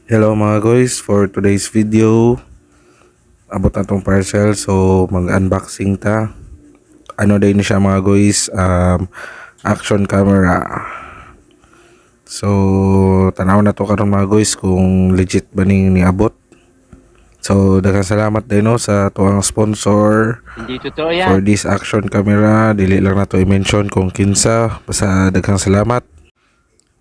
Hello mga guys, for today's video, abot na tong parcel, so mag-unboxing ta. Ano din siya mga guys, action camera. So tanaw na to karon mga guys kung legit ba ning niabot. So daghang salamat din no sa tuang sponsor Hindi totoo yan. for this action camera. Dili lang nato i-mention kung kinsa, basta daghang salamat.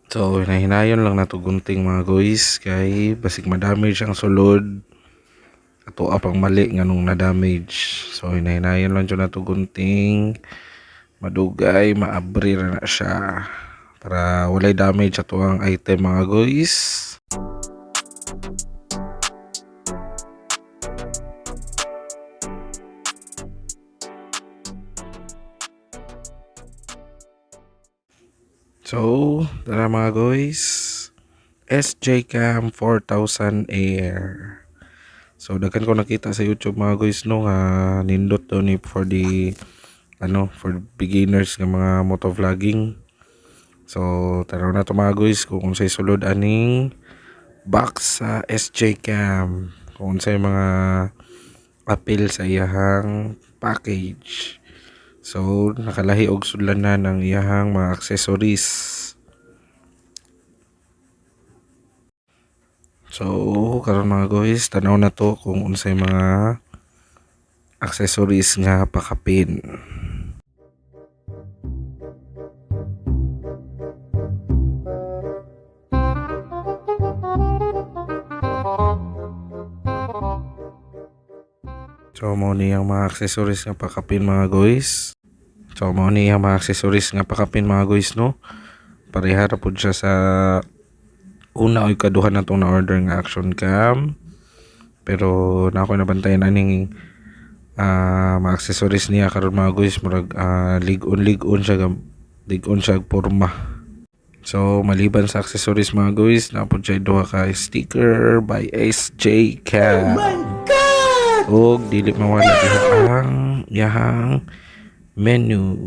So hinahinayon lang nato gunting mga guys kay basig ma-damage ang sulod, ato pang mali nganong na-damage. So hinahinayon lang jud nato gunting, madugay maabri ra na siya para walay damage ato ang item mga guys. So, tara mga guys. SJ Cam 4000 Air. So, daghan ko nakita sa YouTube mga guys no nga nindot to ni for the ano, for beginners nga mga motovlogging. So, tara na to mga guys kung unsay sulod aning box sa SJ Cam. Kung unsay mga appeal sa iyahang package. So, nakalahi og sudlanan ang iyahang mga accessories. So, karon mga guys, tanaw na to kung unsay mga accessories nga pakapin. So, mao ni ang mga accessories nga pakapin mga guys. So, mao ni ang mga accessories nga pakapin mga guys no. Pareha ra pud siya sa una o ikaduha na itong na-order nga action cam. Pero na ako nabantayan aning mga accessories niya karon mga guys, murag lig-on siya lig-on siya og porma. So maliban sa accessories mga guys, naa pud siya duha ka sticker by SJ Cam. Oh my God! Og dili mawala diha ang iyahang menu.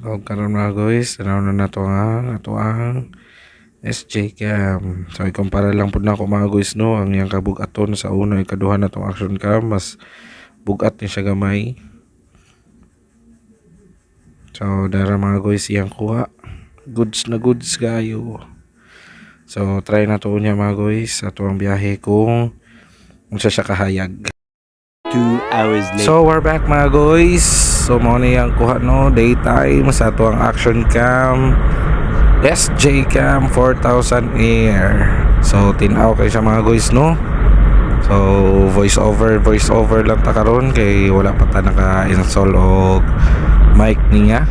Og karon mga guys, tanaw na nato ang ato ang SJ Cam. So ikumpara lang pud nako mga guys no ang iyang kabugaton sa una ikaduha na tong action cam, mas bugat ni siya gamay. So dara mga guys iyang kuha. Goods na goods kayo. So try na to niya mga guys sa tuwang biyahe kung unsa siya kahayag. 2 hours later. So we're back mga guys. So mao ni ang kuha no daytime sa atuang action cam SJ Cam 4000 Air. So tin-aw kay siya mga guys no. So voice over lang ta karon kay wala pa ta naka-install og mic niya.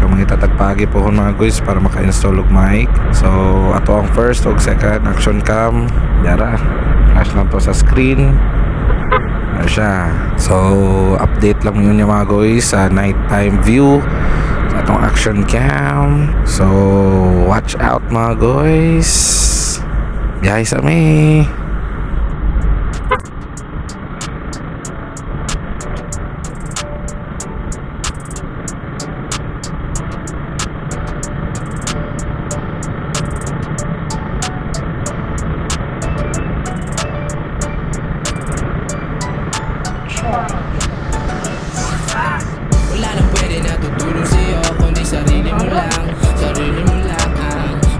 So mangita tag paagi pohon mga guys para maka-install og mic. So ato ang first og second action cam. Dara. Flash lang to sa screen. Ano siya. So, update lang yun yung mga guys sa nighttime view sa atong action cam. So, watch out mga guys. Biyahe sa mi. Wala nang pwede na tutulong sa'yo kundi sarili mo lang. Sarili mo lang.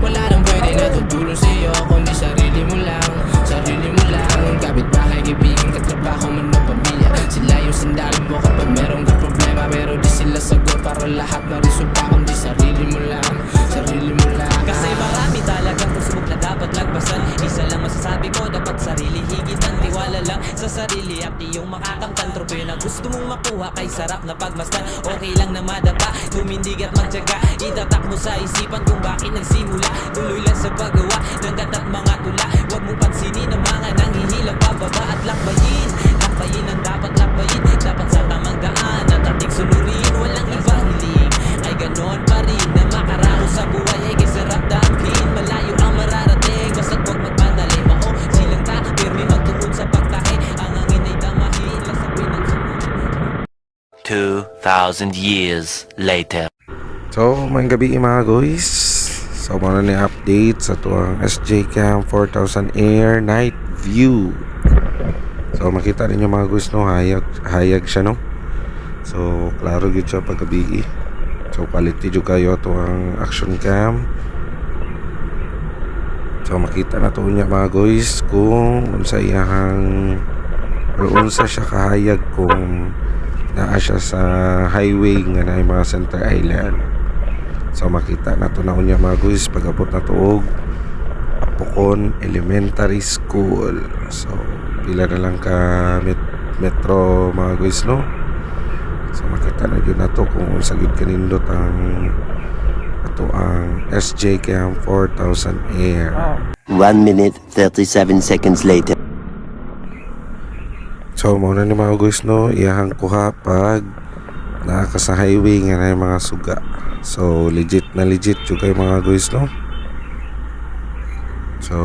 Wala nang pwede na tutulong sa'yo kundi sarili mo lang. Sarili mo lang. Kapitbahay, kaibigan, katrabaho man o pamilya, sila yung sandalan mo kapag meron kang problema. Pero di sila sagot para lahat maresolba kundi sarili mo lang. Sarili mo lang. Kasi marami talagang pagsubok na dapat lagpasan. Isa lang masasabi ko, dapat sarili higitan. Tiwala lang sa sarili at iyong makakamtan. Tropeo na gusto mong makuha kay sarap na pagmasdan. Okay lang na madapa, tumindig at magtyaga. Itatak mo sa isipan kung bakit nagsimula. Tuloy lang sa paggawa ng kanta at mga tula. Huwag mong pansinin ang mga nanghihilang pababa. At lakbayin, lakbayin ang dapat lakbayin. Dapat sa tamang daan at ating sulurin. Walang ibang hiling ay ganon pa rin, na makaraos sa buhay ay kay sarap damhin. Malayo ang mararating basta't huwag magmadali. Mao silang ta, pirmi magtuon sa pagtahe. Ang hangin ay damahin, lasapin ang sunod. 2,000 years later. So, may gabi mga guys. So mao ni update sa atuang SJ Cam 4000 Air Night View. So makita ninyo, mga guys, no, hayag hayag siya, no. So klaro gyud siya paggabi. So quality jud kayo atuang action cam. So makita na to niya, mga guys, kung unsa iyahang or unsa siya kahayag kung naa siya sa highway nga naay mga center island. So makita na to na unya, mga guys, pag-abot na to og Apokon Elementary School. So pila na lang ka metro, mga guys, no. So makita na gyud nato kung unsa gyud kanindot ang atoang SJ Cam 4000 Air. 1 minute, 37 seconds later. So mao na ni, mga guys, no, iyahang kuha pag naa ka sa highway nga naay mga suga. So legit na legit jud kay, mga guys, no. So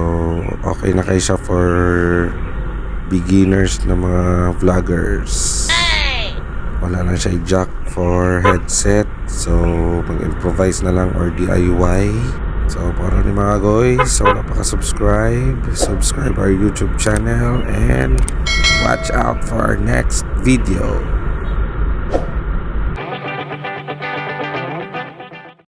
okay na kay siya for beginners na mga vloggers. Wala lang siya jack for headset. So mag-improvise na lang or DIY. So para ni, mga guys, so wala pa ka-subscribe, subscribe our YouTube channel and watch out for our next video.